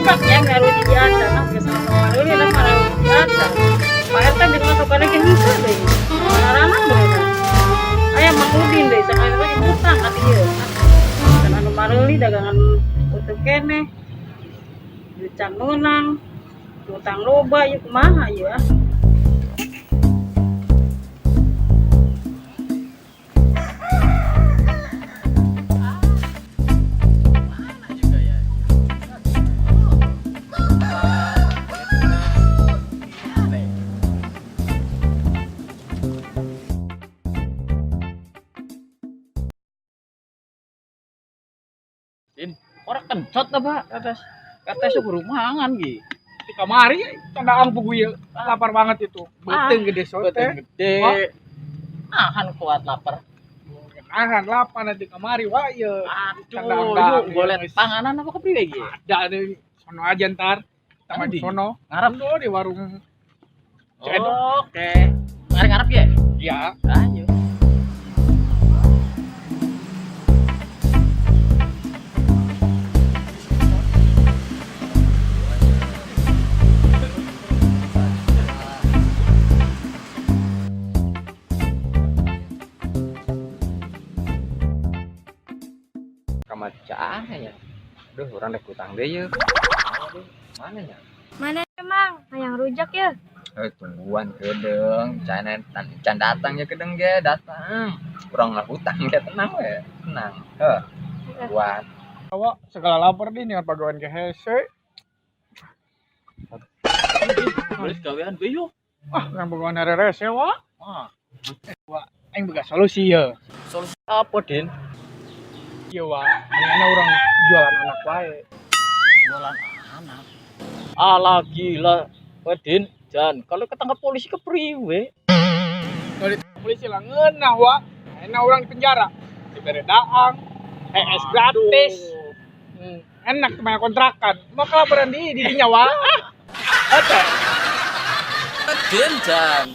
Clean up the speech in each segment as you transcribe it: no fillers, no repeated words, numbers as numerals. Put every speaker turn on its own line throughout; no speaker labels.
Ya ngaruh di acan, nah biasa maruli nah maruli di acan. Pak RT bisa masuk lagi henteu deui. Marana mereka. Aya Mang Udin deui sakali lagi hutang ka dieu. Dan anu maruli dagangan utuh keneh. Duit can meunang. Hutang loba ieu kumaha ieu ah.
Din, ora kencot ta, Pak? Kates kates guru mangan ki.
Di kamari candaan pugu ieu lapar banget itu. Beuteung gede sote.
Beuteung gede. Nahan kuat lapar.
Nahan lapar nanti kamari wa ieu.
Aduh, yuk golet panganan apa kepriwe iki?
Ada di sono aja ntar. Kita main di sono.
Ngarep
di warung.
Oke. Ngarep ya?
Iya.
Ayo.
Kamacaan ya. Duh, orang rek utang deui ye. Aduh, mana nya?
Mana emang? Hayang rujak ya?
Eh, tungguan kedeung, can can datang ya kedeung ge, datang. Urang mah utang ge tenang we, tenang. Heuh. Tungguan.
Awak segala lapar di dengan pagawean ge hese.
Geus gawean we yuk.
Ah, ngan pagawean rese wa.
Ah,
Wa, aing boga solusi ye.
Solusi apa, Din?
Iya wa, mendingan orang jualan anak wae.
Jualan anak. Alah gila, we Din, Jan, kalau ketangkap polisi kepriwe?
Kalau ditangkap polisi lah ngeunah wa. Enak orang di penjara. Dibere daang, es gratis. Enak tuh banyak kontrakan. Mau kelaparan di dinya wa. Oke.
Din, Jan.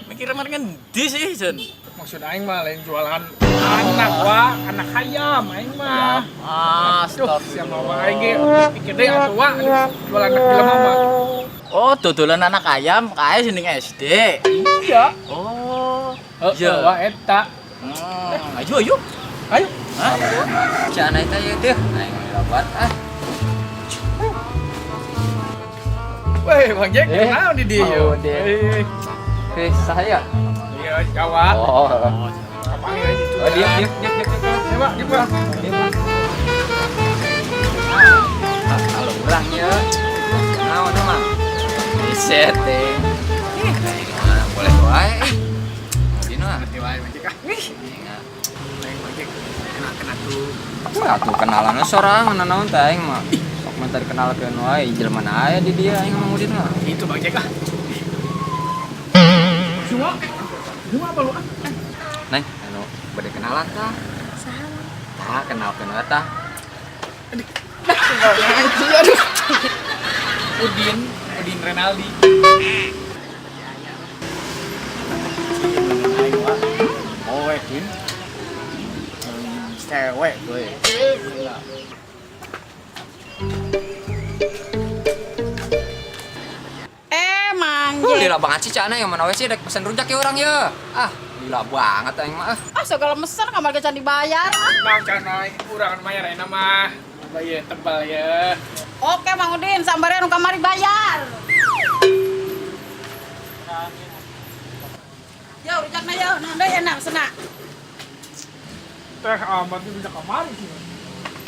Mikir maring ngendi sih, Jan?
Maksud aing mah lain jualan anak wa, anak ayam aing mah.
Ah,
Aduh, siapa wa aing ge pikir deui atuh wa, jualan anak jelema mah.
Oh, dodolan anak ayam kae sing SD.
Iya.
Oh.
Heeh,
Iya.
wa eta.
Ayo ayo.
Ayo.
Hah?
Can eta ye teh. Aing lobat ah.
Weh, Bang Jack, naon di dieu?
Oh, Din. Eh, saya.
Iya, Jawa.
Oh.
Kapan ya itu?
Oh, diam diam diam diam.
Ya, Pak, diam, Pak.
Diam. Kalau urang ya. Naon mah? Riset teh. Nah, boleh wae. Dino ah.
Nanti wae, Bang Jack ah.
Ih,
Aing Bang Jack kena-kena tuh.
atuh kenalan sorangan naon teh aing mah. Sok mah tadi kenalkeun wae jelema aya di dia aing mah Udin mah.
Itu Bang Jack ah. Semua semua apa lu ah?
Neng, anu bade kenalan tah.
Saha?
Tah kenalkeun we tah.
Aduh. Udin, Udin Renaldi.
Oh, Din. Cewek gue.
Mang Jack.
Lila banget sih cana yang mana we sih dek pesen rujak ya orang ya. Ah, lila banget aing mah.
Ah, segala mesen kamar can dibayar. Ah.
Bang cana urang mayar enak mah. Bayar tebal ya.
Oke, Mang Udin, sambare nu kamari bayar. Yo, rujakna yo, naon deui enak sena.
Teh amat ini bisa kamari sih.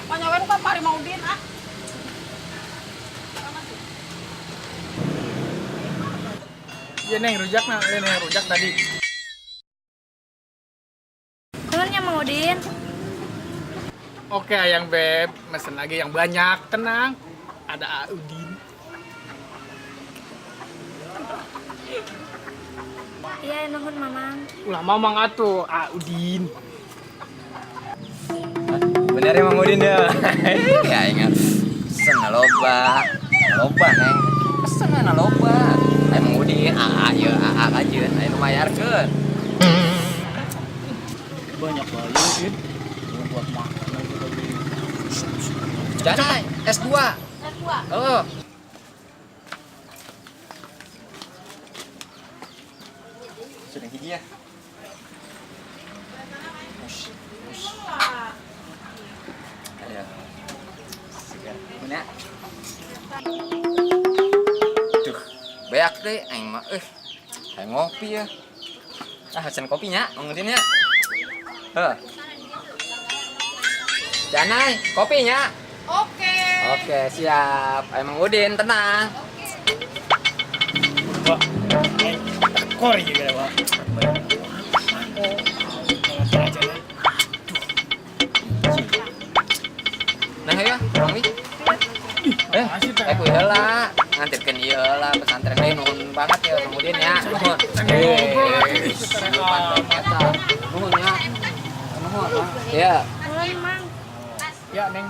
Panyawe nu kamari Mang Udin ah.
Iya neng rujak nah, iya neng rujak tadi.
Nuhun ya Mang Udin.
Oke ayang beb, mesen lagi yang banyak, tenang. Ada Udin.
Iya nuhun Mamang.
Ulah mamang atuh, Udin.
Bener ya Mang Udin ya. Ya aing pesen loba. Loba neng. Pesen loba. Aing Mang Udin, aa ieu aa kajeun, aing nu mayarkeun.
Banyak banget, Din. Buat makan aja tadi.
Jana S2.
Wak.
Heeh. Sudah hiji ya. Ush, ush. Ayo. Segar. Mana? Duh, beak deh aing mah euy. Hayang ngopi ya. Ah, pesen kopinya, Mang Udin ya. Heh. Janai, kopinya.
Oke.
Oke, siap. Ayo Mang Udin, tenang.
Wah, tekor juga Wak.
Nah, ya, Bang Wi. Kuy heula, nganterkeun ieu heula pesantren deui nuhun banget ya Mang Udin ya. Nuhun. Eta. Nuhun ya. Nuhun. Ya.
Nuhun, Mang.
Ya, Neng.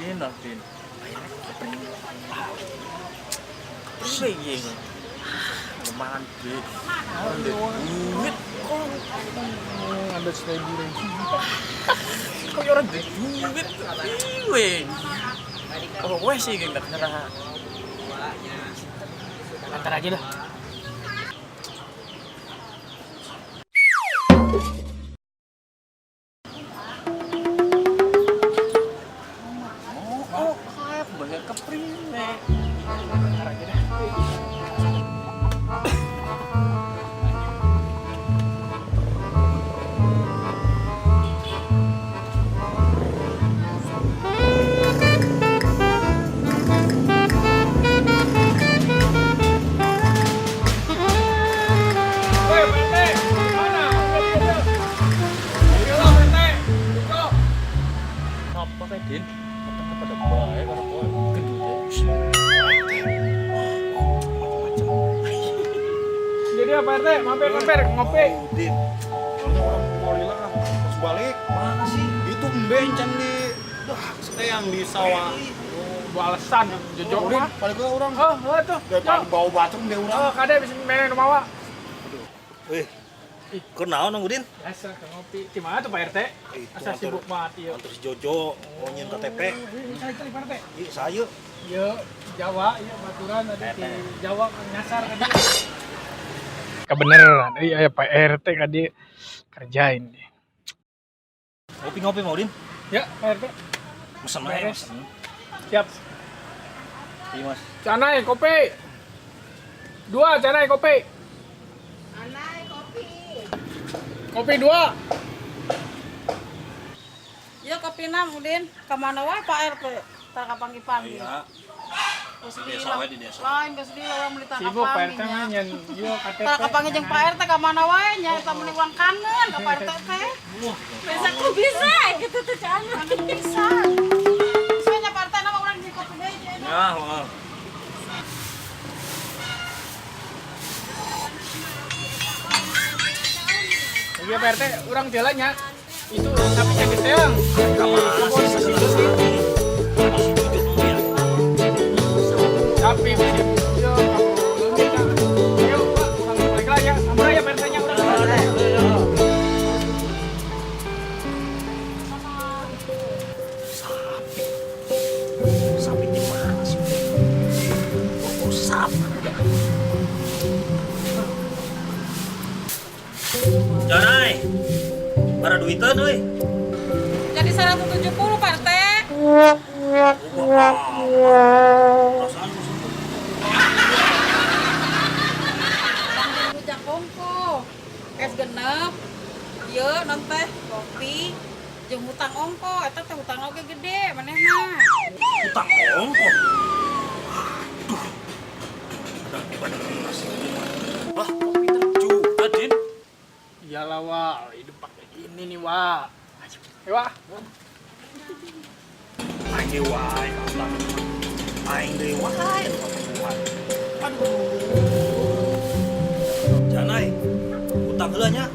Din, Din. Kepriwe iki? Lumayan duit. Duit kok.
Ngambil 1000 ribu.
Kok ya ora duit duit. Piwe? Oh, wes iki ndak nyerah.
Antar aja dah.
Oh, kayak bayar kepriwe.
Antar aja dah. Woi, Pak RT, mana? Ayo lah, Pak RT. Go.
Apa kayak Din? Ketemu pada bae karo kowe gendut ya.
Jadi ya Pak RT, mampir-mampir ngopi.
Udin. Soalnya orang mau lila ah, pas balik. Mana sih? Itu bencan di dah yang di sawah.
Balasan jojo mah.
Balik ke orang.
Oh, oh tuh.
Daripada bau batu deh
Oh,
orang.
kade bisa main rumah wa.
Eh, kunaon Nang Udin?
Biasa ke ngopi. Di mana tuh Pak RT?
Itu
Asa sibuk banget ieu.
Antar si Jojo mau nyian KTP.
Ini saya tadi Pak RT.
Ih, saya.
Iya, Jawa, iya baturan tadi di Jawa kan nyasar tadi. Kebeneran, iya Pak RT tadi kerjain deh.
Ngopi-ngopi mau Udin?
Ya, Pak RT.
Mesen aja,
Beres.
mesen.
Siap.
Iya, Mas.
Canai kopi. Dua canai kopi.
Anai kopi.
Kopi dua.
Ya kopi nam Udin, kemana wae Pak RT? Tak kapanggih-panggih.
Iya.
Geus
Di desa wae, di desa.
Lain geus di orang meuli tangkap
Sibuk Pak RT mah nyen ieu KTP.
Tah kapanggih jeung Pak RT ka mana wae nya eta meuni uang kangen ka Pak RT teh. Bisa ku bisa gitu tuh cangan. Kangen pisan. Soalnya Pak RT nama urang di kopi deui cenah.
Ya, heeh.
Iya Pak RT, urang jalannya. Itu sapi sakit teang. Kebun Sapi masih yo kamu Ayo Pak, urang balik lagi ya. Sampura ya Pak RT-nya urang.
Sapi. Sapi di mana sih? Oh, sapi. Janai. Bara duitan euy.
Jadi 170 Pak RT.
Perasaan
Rujak ongko. Es genep. Ieu non teh kopi jeung hutang ongko eta teh hutang oge gede manehna.
Hutang ongko. Aduh. Bener sih.
Wah, pinter juga, Din.
Iyalah Wak, hidup pakai gini nih Wak. Ayo Wak.
Aing deui wae hutang. Aing deui wae anu. Aduh. Janai, hutang heula nya.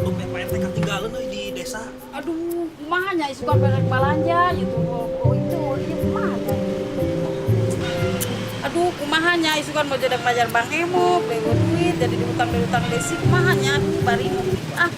Dompet Pak RT katinggalan euy di desa.
Aduh, kumaha nya isukan barang balanja gitu. Oh, itu ieu kumaha nya? Aduh, kumaha nya isukan mau jadi pajar Bang Emo, bego duit jadi dihutang dihutang desi kumaha nya aduh bari ah.